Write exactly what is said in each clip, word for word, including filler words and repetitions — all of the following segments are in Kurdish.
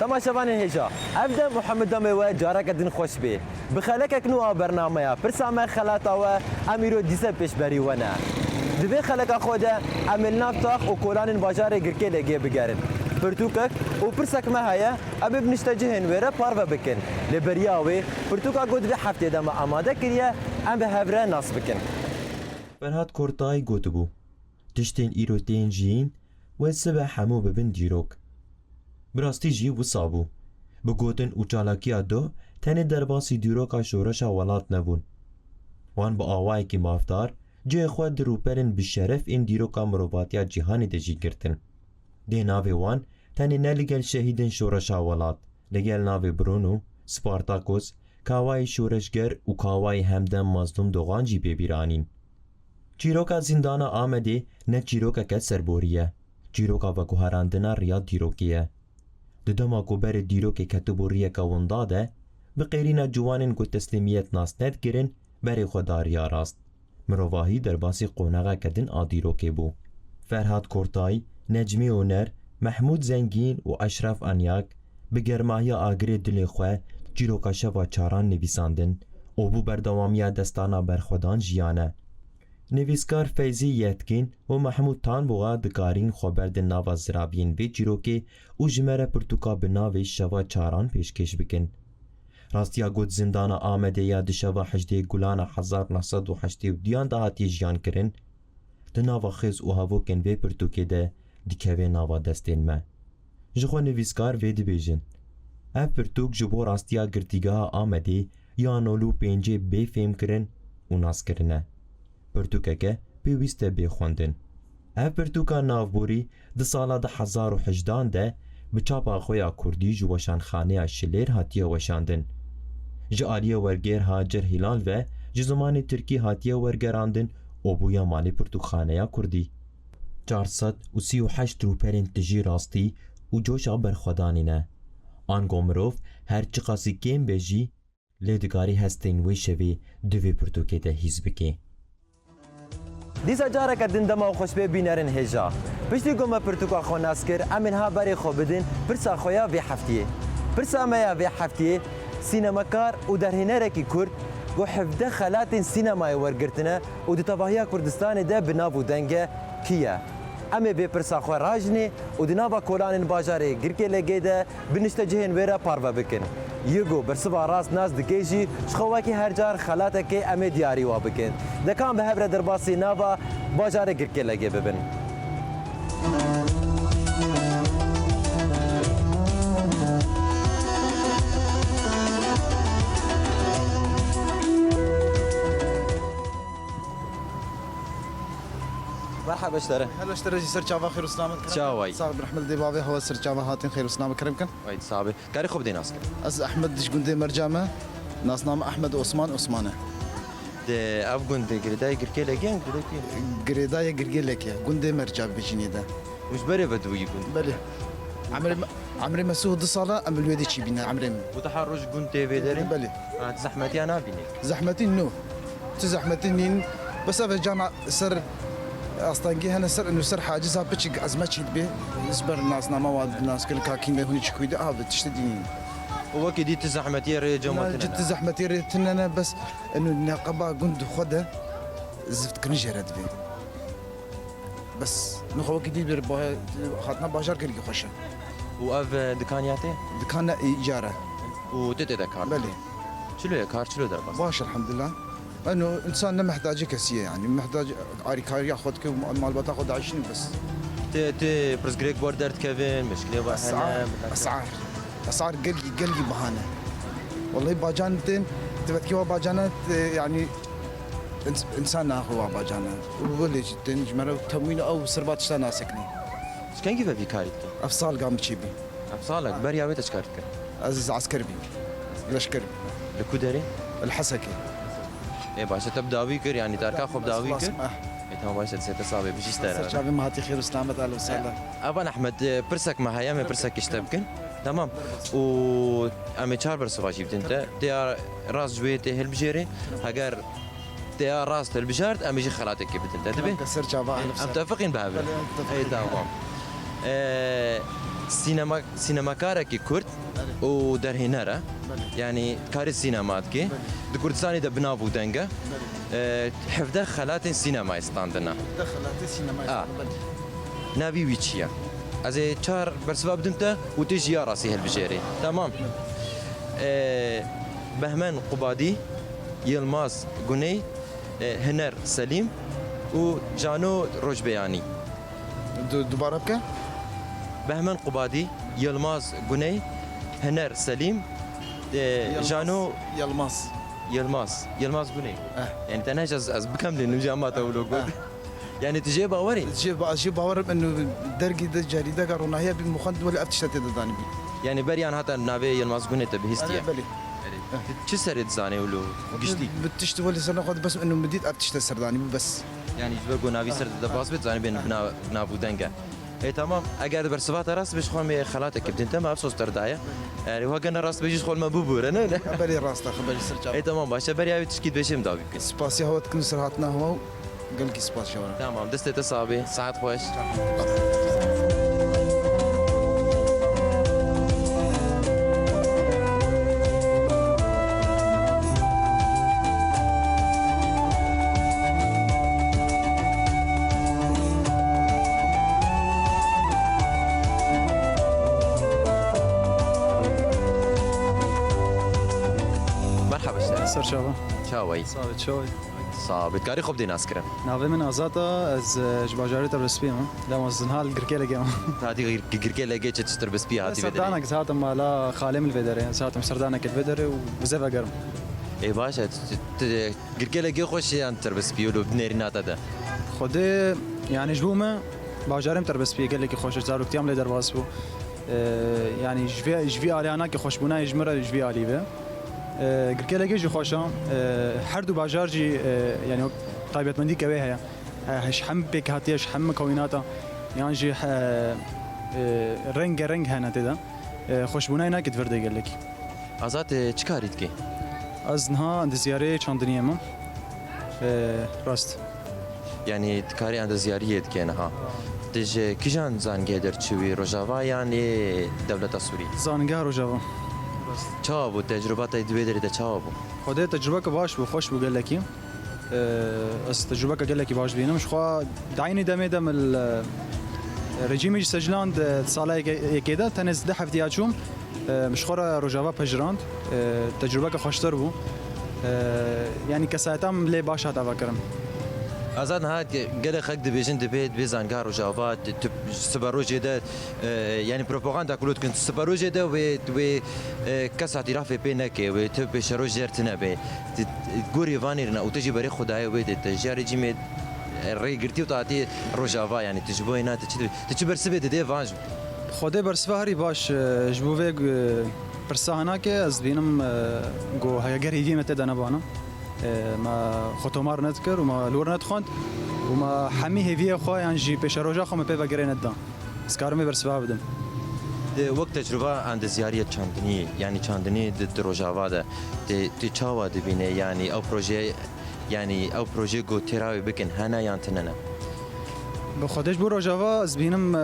Temaşevanên hêja, ev dem û hemû demê we careke din xweş bê. Bi xelekek nû a bernameya Pirsa Me Xelata We, em îro dîse pêşberî we ne. Di vê xeleka xwe de em ê li nav tax û kolanên bajarê Girkêlêgê bigerin. Pirtûkek û pirsek me heye, em ê bi niştecihên wê re parve bikin. Lê beriya wê, pirtûka ku di vê heftê de me amade kiriye, em bi hev re nas bikin. Ferhat Kortayî gotibû, tiştên îro tên jiyîn, wê sibe hemû bibin dîrok. Bi rastî jî wisa bû. Bi gotin û çalakiya do tenê derbasî dîroka şoreşa welat nebûn. Wan bi awayekî mafdar cihê xwe di rûpelên bi şeref ên dîroka mirovatiya cîhanê de jî girtin. Dê navê wan tenê ne li gel şehîdên şoreşa welat, li gel navê Bruno, Spartakos, Kawayê şoreşger û Kawayê Hemdem Mazlûm Dogan jî bê bîranîn. Çîroka Zîndana Amedê ne çîrokeke serborî ye. Çîroka veguherandina riya dîrokê ye. Di dema ku berê dîrokê ketibû riyeke winda de, bi qêrîna ciwanên ku teslîmiyet nas nedikirin, berê xwe da riya rast. Mirovahî derbasî qonaxeke din a dîrokê bû. Ferhat Kortay, Necmî Oner, Mehmûd Zengîn û Eşref Anyak bi germahiya agirê dilê xwe çîroka Şeva Çaran nivîsandin û bû berdewamiya destana berxwedan jiyan e. Nivîskar Feyzî Yetkin û Mehmûd Tanbuxa dikarîn xwe berdin nava ziraviyên vê çîrokê û ji me re pirtûka bi navê Şeva Çaran pêşkêş bikin. Rastiya got Zindana Amedê ya di şeva hejdê Gulana hezar neh sed û heştê û duyan de hatiye jiyan kirin, di nava xêz û hevokên vê pirtûkê de dikeve nava destên me. Ji xwe nivîskar vê dibêjin, ev pirtûk ji bo rastiya girtîgeha Amedê ya nol û pêncê bê fêhmkirin û naskirin e. Pirtûkeke pêwîst e bê xwendin. Ev pirtûka navborî di sala du hezar û hejdehan de bi çapa xwe ya kurdî ji Weşanxaneya Şilêr hatiye weşandin. Ji aliyê wergêr Hacer Hilal ve ji zimanê tirkî hatiye wergerandin û bûye malê pirtûkxaneya kurdî. Çar sed û sî û heşt rûpelên tijî rastî û coşa berxwedanê ne. Ango mirov her çiqasî kêm be jî, lê dikarî hestên wê şevê di vê pirtûkê de hîs bike. Dîsa careke din dema xweş bê bînerên hêja. Piştî ku me pirtûka xwe nas kir, em ê niha berê xwe bidin pirsa xwe ya vê heftiyê. Pirsa me ya vê heftiyê, sînemekar û derhênerekî kurd ku hevdeh xelatên sînemayê wergirtine û di tevahiya Kurdistanê de bi nav û deng e, kî ye? Em ê vê pirsa xwe rajinê û di nava kolanên bajarê Girkêlêgê de bi niştecihên wê re parve bikin. Yê ku bersiva rast nas dike jî, ji xwe wekî her car xelatekê em ê diyarî wa bikin. De ka em bi hev re derbasî nava bajarê Girkêlêgê bibin. Merhaba ji te re. Hello, ji te re jî ser çava xêr û selamet. Çawayî? Sağ ol, bi rehmet dê bavê hewa ser çava hatin xêr û selamet kerem kin. Wayî, sabe. Karî xwe bidê nas kin. Ez Ehmed ji gundê Merca me. Nasname Ehmed Osman Osman e. De ev gund girêdayê Girkêlekê yan girêdayê kê? Girêdayê Girkêlekê, gundê Merca bijînê de. Û ji berê ve dibûyî gund? Belê. Emrê me, emrê me sî û du sal e, em li wê dê çîbîne emrê min. Û tu her roj gund tê vê derê? Belê. Ha, tu zehmetiya nabînî? Zehmetî nû. Tu zehmetî nîn. Bes ev cana ser astengî hene ser, û ser haciza piçik ezme çî dibê. Ji ber nasnama wa nas kir kakî me hûnî çi kuyde abi tiştê dînî. Û wekî dî tu zehmetiyê rê cematin. Ciddi zehmetiyê rê tine ne, bes eno neqeba gund xwe de zift kirin jê re dibê. Bes, nixwe wekî dî bir ba-, hatina bajar gelkî xweş e. Û ev, e, dikan ya te? Dikan ne, îcar e. Û tu tê de kar? Belê. Çilo ye kar, çilo derbas? Baş, elhamdulillah. Eno, însan ne mehtacê kesî ye, yanî mehtac arîkariya xwe dike û malbata xwe diaşîne bes. Tê, tê pirsgirêk bar derdikevin, mişkilê bar hene, esar, esar gelkî, gelkî biha ne. Wellahî bacan tên, tu vetkê wa bacana, yanî Îns-, însan naxwe wa bacane. Û welê jî tên ji me re temwîn ew sirba tişta nasekine. Ji kengî ve vî karî dike? Ev sal gam çî bî. Ev salek, beriya wê te çi kar dike? Ez esker bîm. Leşker bîm. Li ku derê? Li Hesekê. Ê, baş e, te bi dawî kir, yanî darka xwe bi dawî kir? Ê, tamam, baş e, destê te sax be, bijî ji te re. Ser çavê me hatî xêr û selamet, ehlen û sehlen. Evan Ehmed, e, pirsek me heye, em ê pirsek ji te bikin. Tamam. Û em ê çar bersiva jî bidin te. Tê ya rast ji wê tê hilbijêrê. Heger Te ya rast hilbijart, em ê jî xelatekê bidin te. Dibe? Ser çava, ehlen. Em tefiqîn bi hev re. Belê, em tefiqîn. Ey, tamam. Ee, Sînema, sînemakarekî kurd Belê. û derhêner e. Belê. Yanî karê sînema dike. Belê. Di Kurdistanê de bi nav û deng e. Belê. E, hevdeh xelatên sînemayê standine. Hevdeh xelatên sînemayê A. standine, belê. Navî wî çi ye? Ez ê çar bersiva bidim te û tu jî ya rastî hilbijêrî. Tamam. Belê. E, Behmen Qubadî, Yilmaz Guney, e, Hiner Selîm û Cano Rojbeyanî. Du-, dubare bike. Behmen Qubadî, Yilmaz Guney, Hiner Selîm, e, Yilmaz. Jano Yilmaz. Yilmaz. Yilmaz Guney. Eh. Yani te ne ez, ez bikem lê nimca ma te wilo got. Eh. Yani tu jê bawerî? Jê ba-, jê bawerim inu dergî de cerîdeka ronahiya bî mixwend wele ev tişte tê de danî bî. Yani beriyan hata navê Yilmaz Guney te bihîstiye? Erê, belê. Erê. Çi serê dizanê wilo giştî? Bi tiştî welê ser nexwe bes inu min dît ev tişte serdanî bû bes. Yani ji ber ku navî ser de bas bit, zanî bên bina, nav û deng e. Ê, tamam. Eger di bersiva te rast bê, ji xwe me xelatek bidin te, me ev sos te daye. Eger wa gene rast bê jî ji xwe me bibûre, ne? Ne? Berê rast e, xeberî ser çav. Ê, tamam, baş e. Beriya wê tişkî dibêjim dawî bikin. Spasiya we dikim ser hatina hewa û gelkî spas ji we re. Tamam, destê te sax bê. Saet xweş. Merhaba, işte. Ser çava. Çawayî. Sabe çawayî. Sabe. Karî xwe bidê nas kirin. Navê min Azad e, ez, e, ji bajarê Terbespiyê me. Dema zinha li Girkêlekê me. Hatî Gir-, Girkêlekê çi, çi Terbespiyê hatî vê derê? Serdanek, ez hatim mala xalê min li vê derê. Ez hatim serdanek li vê derê û bizê vegerim. Ê, baş e, tu, tu, tu, Girkêlekê xweş e yan Terbespiyê wilo di nêrîna te de? Xwedê, yani ji bo me bajarê min Terbespiyê gelekî xweş e, zaroktiya min lê derbas bû. E, yani ji vê, ji vî alî anakê xweşbûnayê ji min re ji vî alî ve. E, Girkêlekê jî xweş e. E, her du bajar jî, e, yani taybetmendî ke wê heye. E, ji hem pêkhatiye, ji hem mikewînata, yan jî he, e, rengereng hene tê de. E, xweşbûnayê nake di vir de gelekî. Azad, e, çi karî dikî? Ez niha endezyarê çandiniyê me. E, rast. Yani tu karê endezyariyê dikê niha. Tu ji kîjan zangehê derçûyî, Rojava yan ê dewleta Sûrî? Zangeha Rojava. Rast. Çawa bû? Tecrûba te di wê derê de çawa bû? Xwedê tecrûbeke baş bû, xweş bû gelekî. Ee, ez tecrûbeke gelekî baş dibînim. Ji xwe di eynî demê de min li, e, rejîmê jî sejiland, e, di sala yekê, yekê de tenê deh heftiya çûm, e, min ji xwe re Rojava pejirand. E, tecrûbeke xweştir bû. E, yanî kesayeta min lê baş hat avakirin. Azad, niha ge-, gelek xelk dibêjin, dibê, dibê zangeha Rojava, tu, tu siberojê de, e, yanî propaganda ku dikin, tu siberojê de wê, wê, e, kes îtirafê pê neke, wê tu pêşeroj jêr tune be. Di gorî van nêrîna û tu jî berê xwe dayê wê de, tu ji ya rejîmê, e, rêgirtî û tu hatî Rojava, yanî tu ji bo hêna tu çi dibî-, tu çi bersivê didê van jî? Xwedê bersiva herî baş, e, ji bo vê, e, pirsa hinakê ez dibînim, e, ku heger hêviyê me tê de nebana. E, me xwe tomar nedikir û me li wir nedixwend û me hemî hêviyê xwe yan jî pêşeroja xwe me pê vegirê nedida. Ez karim vê bersiva bidim. Di wek tecrûba endezyariya çandinî, yanî çandinî di, di Rojava de, tu, tu çawa dibîne? Yanî ew proje, yanî ew proje ku têra wê bikin hene yan tune ne? Bi xwe de ji bo Rojava ez bînim, e,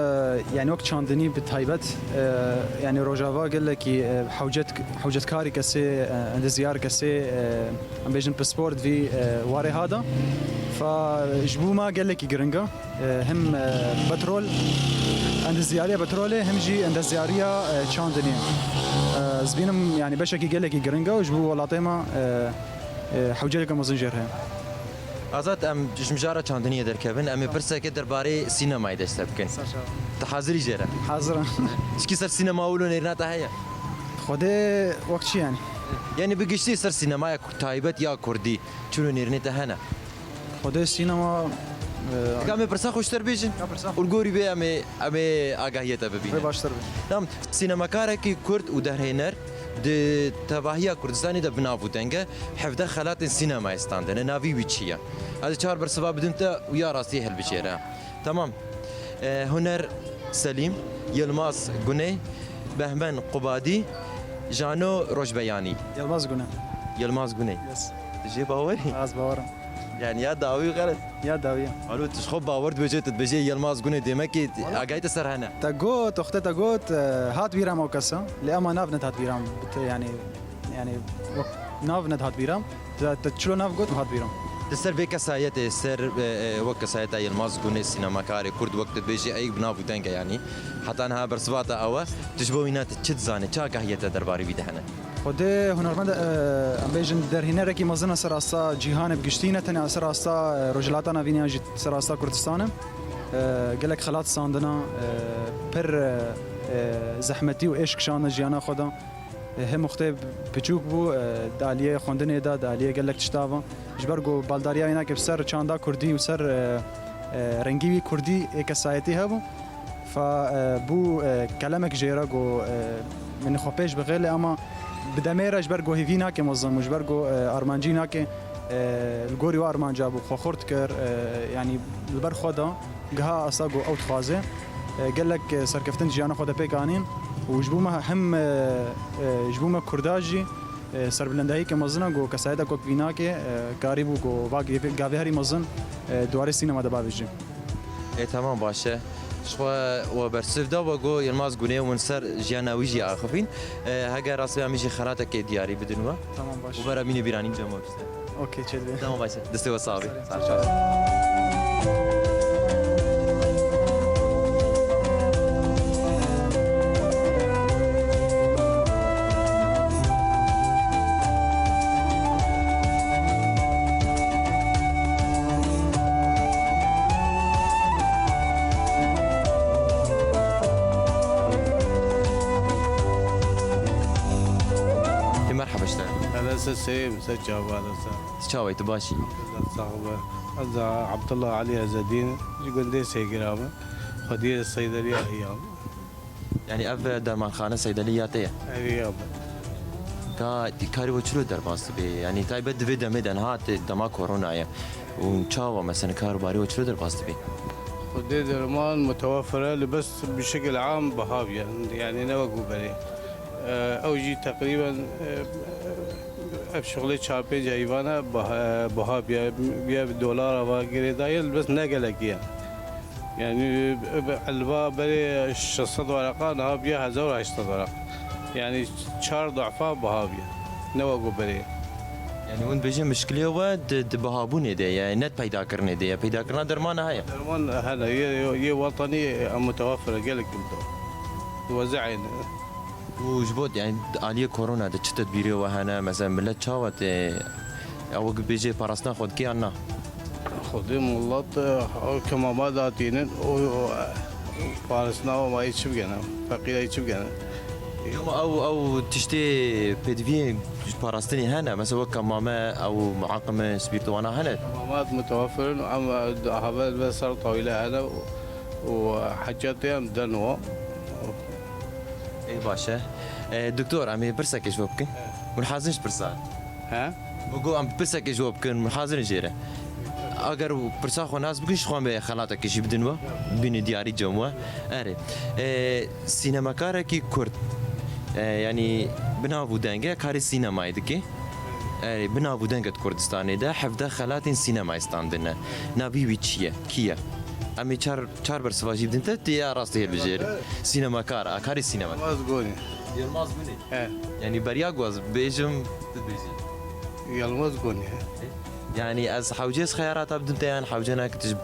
yanî wek çandinî bi taybet, e, yanî Rojava gelekî, e, hewcet, hewcetkarî kesê, e, endezyar kesê, e, em bêjin pispor di vî, e, warê ha de. Fa ji bo me gelekî giring e. E, hem, e, petrol, endezyariya petrolê, hem jî endezyariya, e, çandinê. E, ez bînim, yani beşekî gelekî giring e û ji bo welatê me, e, e, hewceyeke mezin jê re heye. Azad, em ji mijara çandiniyê derkevin, em ê pirseke derbarê sînemayê dest pê bikin. Ser çava. Tu hazirî jê re? Hazir im. Çikî ser sînema wilo nêrîna te heye? Xwedê wek çi yani? Yani bi giştî ser sînemaya taybet ya kurdî çi wilo nêrînê te hene? Xwedê sînema, e, Dika em ê pirsa xweştir bêjin. Ya pirsa. Û li gorî vê em ê, em ê agahiyê te bibînin. Vê baştir bê. Tamam, sînemakarekî kurd û derhêner di tevahiya Kurdistanê de bi nav û deng e, hevdeh xelatên sînemayê standine. Navî wî çi ye? Ez ê çar bersiva bidim te û ya rastî hilbijêre. Tamam. E, Huner Selîm, Yilmaz Guney, Behmen Qubadî, Jano Rojbeyanî. Yilmaz Guney. Yilmaz Guney. Yes. Tu jê bawer î? Ez bawer im. Yani ya dawî xelet. Ya dawî. Alo, tu ji xwe bawer dibêje, tu dibêje Yilmaz Gunê demekî agahî te ser hene. Te got, oxte te got, e, hat bîra me o kesa. Lê ema nav nehat bîra me. Bit-, yani, yani, wek nav nehat bîra me. Te, te çilo nav got, hat bîra me. Di ser vê kesayetê, ser, e, e, wek kesayeta Yilmaz Gunê, sînemakarê Kurd, wek tu dibêjî, eyek bi nav û deng e, yani. Heta niha bersiva te ew e. Tu ji bo wîna tu çi dizanî, çi agahiyê te derbarê wî de hene? Xwedê hunermend, e, em bêjin derhînerekî mezin e ser asta cîhanê bi giştî, ne tenê ser asta, e, Rojhilata Navîn yan jî ser asta Kurdistanê. E, gelek xelat standina, e, pir, e, e, zehmetî û êş kişandin jiyana xwe de. E, hê muxtê piçûk bû, e, di aliyê xwendinê de, di aliyê gelek tişta ve. Ji ber ku baldariya wî nake bi ser çanda kurdî û ser, e, e, rengî wî kurdî ê kesayetî hebû. Fa, e, bû, e, kelemek jê re got, e, min xwe pêş bixê lê ema bi demê re ji ber ku hêvî nake mezin û ji ber ku, e, armancî nake, e, li gorî wê armanca bû xwe xurt kir, e, yanî li ber xwe da giha asta ku ew dixwaze, e, gelek, e, serkeftin jiyana xwe de pêk anîn û ji bo me hem, e, e, ji bo me Kurda jî, e, serbilendahiyeke mezin e ku kesayeta ku vî nake, e, karîbû ku va gavê herî mezin, e, di warê sînema de bavêjî. Ê, temam, baş e. Ji xwe we bersiv da we got Yilmaz Gunê hûn ser jiyana wî jî axivîn. E, heger rast be em jî xelatekê diyarî bidin we. Tamam, baş. Û bera mînê bîranîn cem we biste. Okey, çêdibe. Tamam, baş e. Destê we sax be. Sağ ol. Ê, merhaba ji te. Hele se seyim, se çava, hele se. Tu çawa yî, tu baş î? Sax be. Ez Abdullah Ali Ezedîn, ji gundê Sêgira me. Xwediyê seydeliya heyam. Yani ev dermanxane seydeliya te ye? Ev ya be. Ka karî we çilo derbas dibe? Yani taybet di vê demê de niha te dema korona ye. Û çawa mesela kar û barî we çilo derbas dibe? Xwedê derman mutewefir e, li bes bi şekil am biha biye. Yani ne wek berê. E, ew jî teqrîben, e, ev şixulê çar pênc heyvana biha, biha biye, biye bi dolara va girêdaye, li bes ne gelekî ye. Yani, e, elva berê şeş sed wereqa, niha biye hezar û heşt sed wereq. Yani, çar du'fa biha biye. Ne wek berê. Yani, hûn dibêjin mişkilê we di, di bihabûnê de ye, ne di peydakirinê de ye. Peydakirina dermana heye. Derman hene, yê, yê, yê wetanî, e, mutewefir e, gelek mutewefir. Wezî eyn e. Û ji bo, yani, di aliyê korona de çi tedbîrê we hene? Mesela millet çawa tê, ew wek bêjê parastina xwe dike yan na? Xwedê milet, e, kemama datînin û, û, e, parastina we mayî çi bigene? Feqîrayî çi bigene? Ama ew, ew tiştê pêdiviyê parastinê hene? Mesela wek kemame, ew muaqime, spîrtuwana hene? Kemamat mutewefir in, em, e, haber ve ser tawîle hene û, û hecetê em den we. Ê, baş e. E, doktor, em ê pirsekê ji we bikin. Hûn hazir in ji pirsa? He? Min got, em pirsekê ji we bikin, hûn hazir in jê re. Eger pirsa xwe nas bikin, ji xwe em ê xelatekê jî bidin we. Bînî diyarî cem we. Erê. E, sînemakarekî Kurd, e, yanî bi nav û deng e, karê sînemayê dike. Erê, bi nav û deng e di Kurdistanê de, hevdeh xelatên sînemayê standine. Navî wî çi ye? Kî ye? Em ê çar, çar bersiva jî bidin te, tu ya rastî hêl bijêre. Sînemakar, a karê sînema. Yilmaz Gunê. Yilmaz Gunê? He. Yanî beriya ku ez bêjim, tu dibêjî. Yilmaz Gunê. Yanî ez hewce ez xeyarata bidin te yan hewce nake tu ji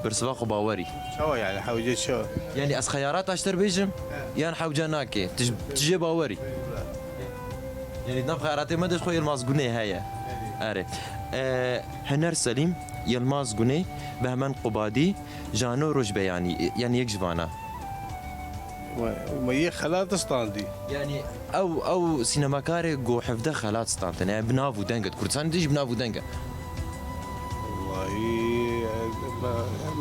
bersiva xwe bawerî? Çawa yani hewce çawa? Yanî ez xeyarata ji te bêjim, he, yan hewce nake tu ji, tu jê bawerî? Yanî di nav xeyaratê me de ji xwe Yilmaz Gunê heye. Erê. E, Hener Selîm, Yilmaz Gunê, Behmen Qubadî, Jano Rojbeyanî, yanî yek ji vana. Me, me yê xelat standî. Yanî ew, ew sînemakarê ku hevdeh xelat standine, yani bi nav û deng e. Kurdistanê de jî bi nav û deng e. Wallahî,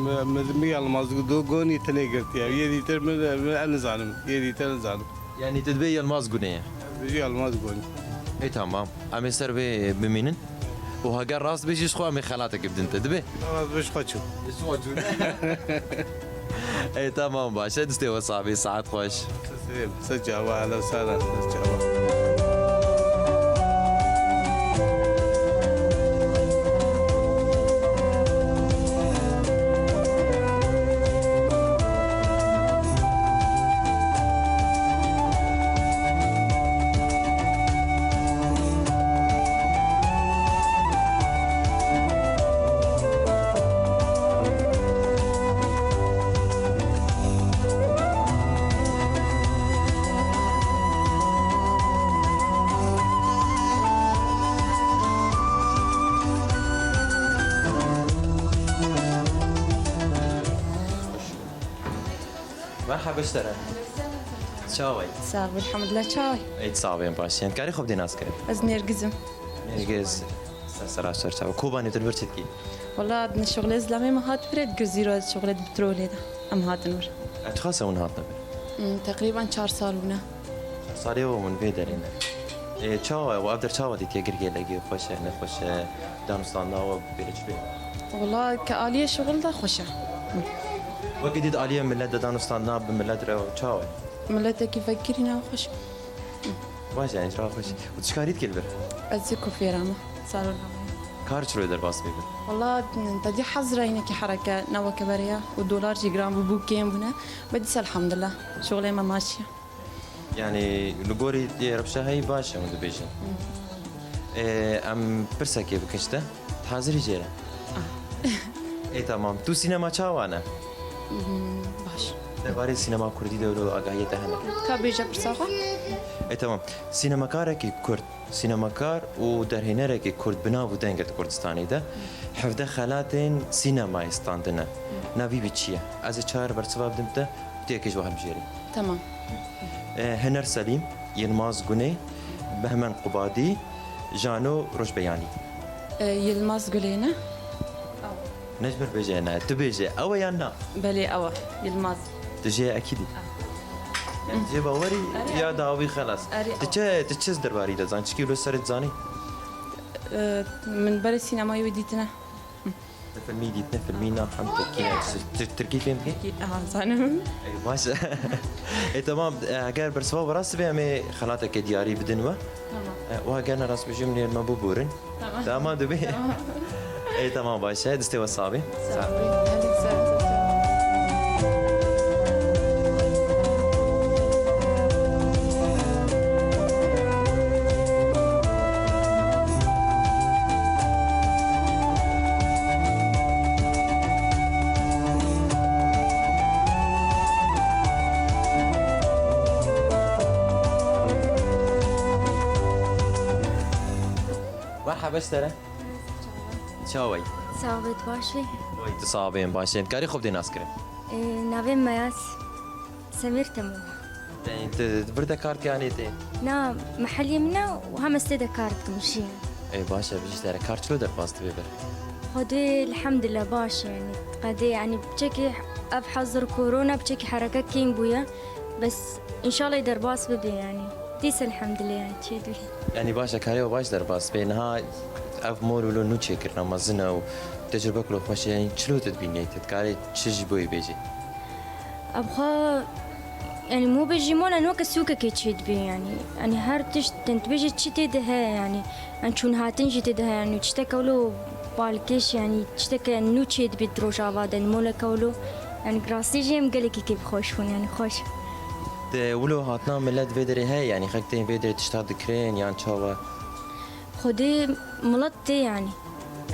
me, me, me, me Yilmaz Gunê tenê girtiye. Yê dîtir min, min ez nizanim. Yê dîtir nizanim. Yanî tu dibê Yilmaz Gunê ye? Bijî Yilmaz Gunê. Ê, tamam. Em ê ser vê bimînin. Û heger rast bêjî ji xwe em ê xelatekê bidin te. Dibê? Rast bêj xwe çû. Ji xwe çû. Ê, tamam, baş e. Distê we sax bê, saet xweş. Sê, sê çava, hele sala, sê çava. Merhaba ji te re. Çawa yî? Sağ ol, elhamdülillah, çawa yî? Ey, sağ ol, baş. Em karî xwe bidî nas kirin? Ez Nêrgiz im. Nêrgiz, ser sera ser çawa. Kobanê tu li vir çi dikî? Wala, şixulê zilamê me hat vir, di Girzîro ez şixulê di petrolê de. Em hatin vir. E, çiqas e hûn hatine vir? Hmm, teqrîben çar sal bûne. Çar salê we hûn vê derê ne. E, çawa, we ev der çawa dîtiye, gir gelekî xweş e, nexweş e, danûstandina we pêre çi pê? Wala, ke aliyê şixul de xweş e. Wekî dî di aliyê milet de danûstandina bi milet re çawa ye? Miletekî vekirî ne xweş. Baş e, yani, çawa xweş. Û tu çi karî dikî li vir? Ez ê kofêra me, salona me. Kar çilo derbas bê vir? Wala, te dî hezra hinekî hereke ne weke berê ye û dolar jî giran bû, bû kêm bûne. Be dîsa elhamdulillah, şixulê me maşiye. Yani, li gorî, e, rewşa heyî baş e, hûn dibêjin. Hı. E, em pirsekê bikin ji te. Hazirî jê re? Ah. Ê, tamam. Tu sînema çawa ne? Hmm, baş. Derbarê sînema kurdî de wilo agahiyê te hene? Ka bêje pirsa xwe? Ê, tamam. Sînemakarekî kurd, sînemakar û derhênerekî kurd bi nav û deng e di Kurdistanê de. Hevdeh xelatên sînemayê standine. Navî bi çi ye? Ez ê çar bersiva bidim te, tu yekê ji we hilbijêrî. Tamam. E, Hiner Selîm, Yilmaz Guney, Behmen Qubadî, Jano Rojbeyanî. E, Yilmaz Gulê ne? Ne ji min bêje ne. Tu bêje, ew e yan na? Belê, ew e. Yilmaz. Tu jê ekîdî. Ah. Yani jê bawerî. Erê, ya erê. Dawî xelas. Erê, tu ew. Çi, tu çi derbarî de zanî? Çikî wilo serê dizanî? E, min berê sînemayê wî dîtine. Ne filmî dît, ne filmî na, hem tirkî ne. Tir-, tirkî fêm dikî? Tirkî, aha, zanim. Ey, baş. Ê, tamam, e, eger bersiva we rast be, em ê xelateke diyarî bidin we. Tamam. E, û eger ne rast be jî min ê me biborin. Tamam. Tamam, dibê. Tamam. Ê, tamam, baş e. Destê we sax be. Sağ ol. Sağ ol. Merhaba ji te re. Çawa yî? Sağ ol, baş bî. Oy, tu sax bê, em baş in. Karî xwe bidê nas kirin? Ee, navê me Meyas. Semêr Temo. Te, te vir de kar dikî yanî tê? Na, mehelliyê min e û hem ez tê de kar dikim jî. Ê, baş e, bijî te re kar çilo derbas dibe vir? Xwedê elhamdülillah baş e, yanî qedê, yanî piçekî ev hezir korona piçekî hereke kêm bûye. Bes înşallah derbas bibe yanî. Dîs elhamdülillah yanî çê dibî. Yanî baş e, karê we baş derbas be. Niha ev mol wilo nû çêkirina mezin e û tecrube ku xweş e, yanî çilo tu dibînî, tu dikarî çi ji bo wî bêjî? Ev xwe, yanî, mobê jî mala weke sûkekê çêdibê, yanî. Yanî, her tişt, yanî, tu bêjî çi tê de heye, yanî. Yanî, çûn hatin jî tê de heye, yanî, tişteke wilo balkêş, yanî, tişteke nû çêdibê di Rojava de, yanî, moleke wilo. Yanî, rastî jî em gelekî kêfxweş bûn, yanî, xweş. Te wilo hatina milet vê derê heye, yanî, xelk tên vê derê tişta dikirin, yan çawa? Xwedê milet tê, yanî.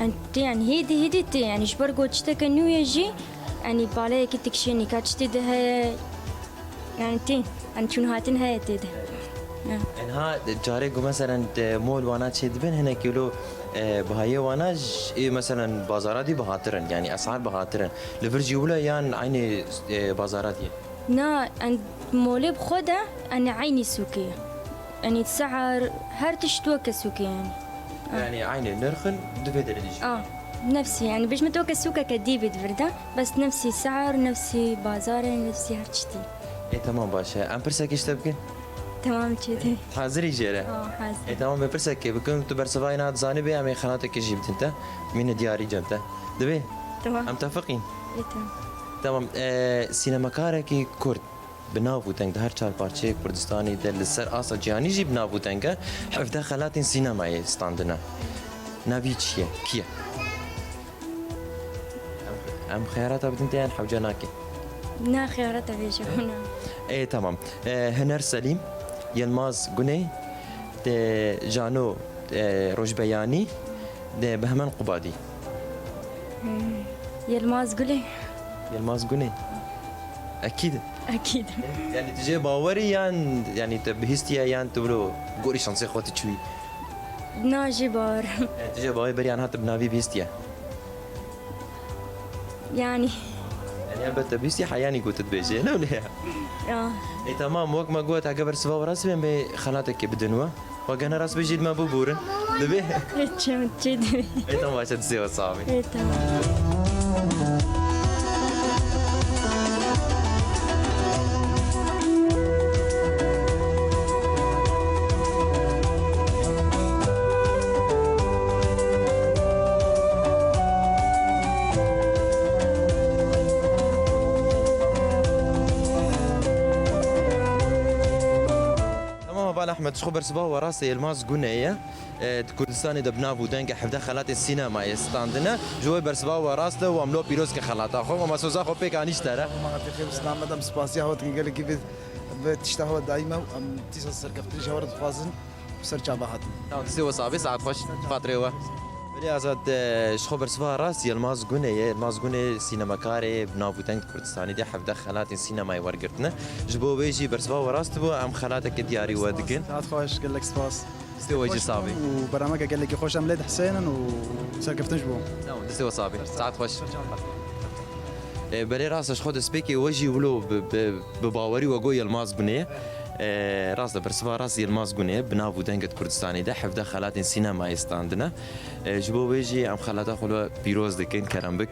Em tê, yanî, hêdî hêdî tê, yanî, ji ber ku tişteke nû ye jî, yanî, baleyekî dikişê nîka tiştê de heye, yanî, tê, yanî, çûn hatin heye tê de. Ya. Enha carê ku, meselen, de mol wana çêdibin, hinekî wilo, e, bihayê wana ji, ê, meselen, bazara dî bihatir in, yanî, esar bihatir in. Li vir jî wilo yan eynî, e, bazara dî ye? Na, em molê bi xwe de, em eynî sûkê ye. Yanî sehar, her tişt weke sûkê yanî. Ah. Yanî eynî nirx in, di vê derê de jî. Ah, nefsî, yanî bijî min weke sûkeke dî bê di vir de, bes nefsî sehar, nefsî bazar e, nefsî her tiştî. Ê, temam, baş e. Em pirsekê ji te bikin? Temam, çêdibê. Hazirî jê re? Ah, hazir. Ê, temam, em pirsekê bikin, tu bersiva wê na dizanî bê, em ê xelateke jî bidin te. Mîne diyarî cem te. Dibê? Tamam. Em tefiqîn? Ê, tamam. Tamam, e, sînemakarekî kurd bi nav û deng di her çar parçeyê Kurdistanê de li ser asta cîhanî jî bi nav û deng e, hevdeh xelatên sînemayê standine. Navî çi ye? Kî ye? Em, em xeyarata bidin te yan hewce nake? Na, xeyarata bêje hûna. Ê, tamam. E, Hiner Selîm, Yilmaz Guney, de Jano, e, Rojbeyanî, de Behmen Qubadî. Hmm. Yilmaz Gulê. Yilmaz Guney. Ekîd. Ekîd. Yanî tu jê bawerî yan, yanî tu bihîstiye yan tu wilo gorî şansê xwe tu çûyî? Na, jê bawer im. Yanî tu jê bawerî berî yan hat bi navî bihîstiye? Yanî. Ya be te bîstî heyanî ku tu dibêjê, ne wile ya? Ya. Ê, temam, wek me got, heke bersiva we rast bên bê xelatekê bidin we. We gene rast bêjî, me bibûrin. Dibê? Ê, çi, çi dibê? Ê, tamam, başa dizê we sabî. Ê, tamam. Tamam, Heval Ehmed, ji xwe bersiva we rast e, Yilmaz Gunê ye. E, di Kurdistanê de bi nav û deng e, hevdeh xelatên sînemayê standine. Ji bo wê bersiva we rast e û em lo pîroz ke xelata xwe. Û me soza xwe pêk anî ji te re. Xelatê xêr, bi selamet em spasiya xwe dikin gelekî vê, vê tişta xwe dayî me û em tîsa serkeftinê ji hev re dixwazin. Ser çava hatin. Tamam, destê we sabê, saet xweş, xatirê we. Belê Azad, e, ji xwe bersiva rast Yilmaz Gunê ye. Yilmaz Gunê sînemekarê bi nav û deng di Kurdistanê de hevdeh xelatên sînemayê wergirtine. Ji bo wê jî bersiva we rast bû, em xelateke diyarî we dikin. Saet xweş, gelek spas. Destê we jî sabê. Û berameke gelekî xweş em lê dihesênin û serkeftin ji bo. Tamam, destê we sabê. Saet xweş. E, belê rast e, ji xwe destpêkê we jî wilo bi, bi, bi bawerî we got Yilmaz Gunê ye. E, rast e, bersiva rast Yilmaz Gunê ye, bi nav û deng e di Kurdistanê de hevdeh xelatên sînemayê standine. E, ji bo wê jî em xelata xwe li we pîroz dikin, kerem bik.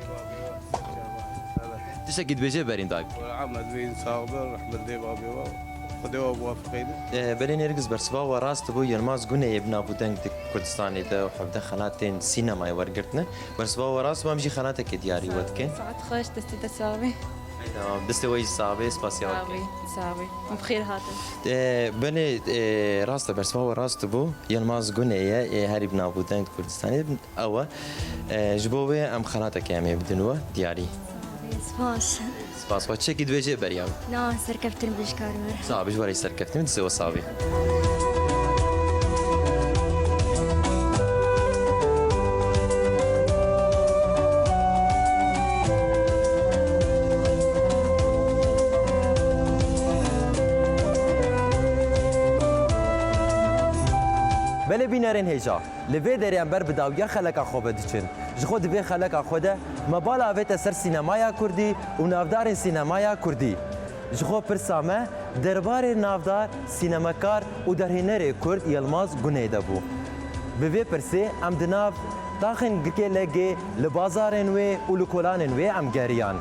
Tiştekî dibêje berîn dayik. Ahmet Bey'in sağlığı, rahmetli babê we. Xwedê we muwaffiq eyne. E, belê Nêrgiz, bersiva we rast bû, Yilmaz Gunê ye bi nav û deng di Kurdistanê de û hevdeh xelatên sînemayê wergirtine. Bersiva we rast bû, em jî xelatekê diyarî we dikin. Saet xweş, destê te sax be. Tamam, destê we jî sax be, spasiya we dikin. Sax be, sax be. Bi xêr hatin. E, belê, e, rast e, bersiva we rast bû. Yilmaz Gunê ye, e, herî bi nav û deng di Kurdistanê. Ew e, e, ji bo wê em xelatekê em ê bidin we diyarî. Spas. Spas xwe. Çekî dibêje beriya. Na, serkeftin bêjkar me. Sax be, ji we re serkeftin, destê we sax be. Belê bînerên hêja. Li vê derê em ber bi dawiya xeleka xwe ve diçin. Ji xwe di vê xeleka xwe de me bal avête ser sînemaya kurdî û navdarên sînemaya kurdî. Ji xwe pirsa me derbarê navdar sînemekar û derhênerê kurd Yilmaz Gunê de bû. Bi vê pirsê em di nav taxên Gikê Legê, li bazarên wê û li kolanên wê em geriyan.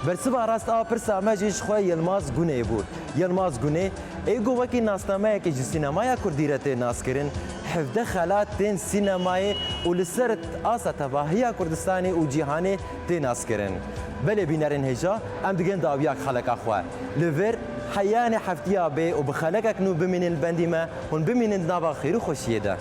Bersiva rast a pirsa me jî ji xwe Yilmaz Gunê bû. Yilmaz Gunê, ê ku wekî nasnameyekê ji sînemaya kurdî re tê naskirin, hevdeh xelat tên sînemayê û li ser asta tevahiya Kurdistanê û cîhanê tê naskirin. Belê bînerên hêja, em digin dawiya xeleka xwe. Li vir heyanê heftiya bê û bi xelekek nû bimînin li bendî me, hûn bimînin di nava xêr û xweşiyê de.